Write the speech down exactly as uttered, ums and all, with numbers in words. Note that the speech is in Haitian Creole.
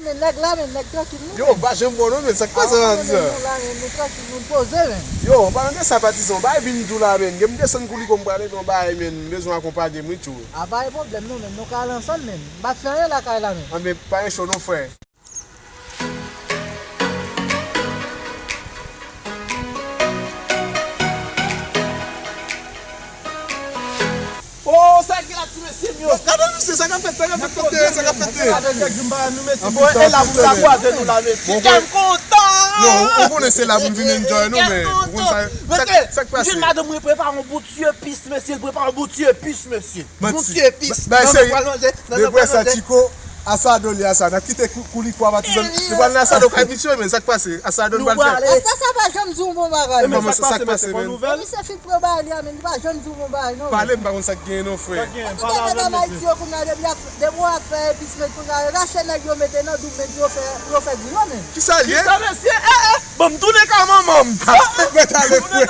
Men nèg la, men nèg trankil, nou. Yo, m pa janm bon non, men sa k pase la, men, nou la, men, nou trankil, nou poze, men. Yo, an palan de sa, patizan, bay vin di w la, men. Gen m desann kou li konn prale nan bay, men. M bezwen akonpanye m, wi, tjou. A, pa gen pwoblèm, non, men. Nou ka al ansanm, men. M pa t fè anyen lakay la, men. An, men, pa gen cho, non, frè. Oh, sa ki la ti mesye m yo. Gade misye, sa k ap fèt, sa k ap fèt, kote, sa k ap fèt. Gade kèk jou m pa wè nou mesye. Bon, e la pou la kwaze nou la mesye. Kè m kontan. Non, ou konnen se la pou m vin enjoy nou, men ou konn sa, sa, sa k pase. Mesye, madanm mwen prepare yon bout ti epis, mesye, l prepare yon bout ti epis, mesye. Bout ti epis. Nan, nan pral manje, nan pral manje. Depi sa, Tiko, Asado li, Asado, n ap kite kou, kou li kwa patizan. Nou pral nan Asado kay misye, men sa k pase? Asado nou pral fè. Asta sa pa janm di yon bon bagay, non. Kòman sa, sa k pase, men? Misye fin pran bagay li a, men li pa janm di yon bon bagay, non. Pale, m pa konn sa k genyen, non, frè. Ou tande nan Ayiti yo kounye a, depi ap, depi w ap fè epis, men kounye a, yo rache nèg yo mete nan doub, men pou yo fè, pou yo fè griyo, men. Kisa l ye? Kisa, mesye? Eh, eh, ban m tounen kay manman m. Mwen t ale, frè.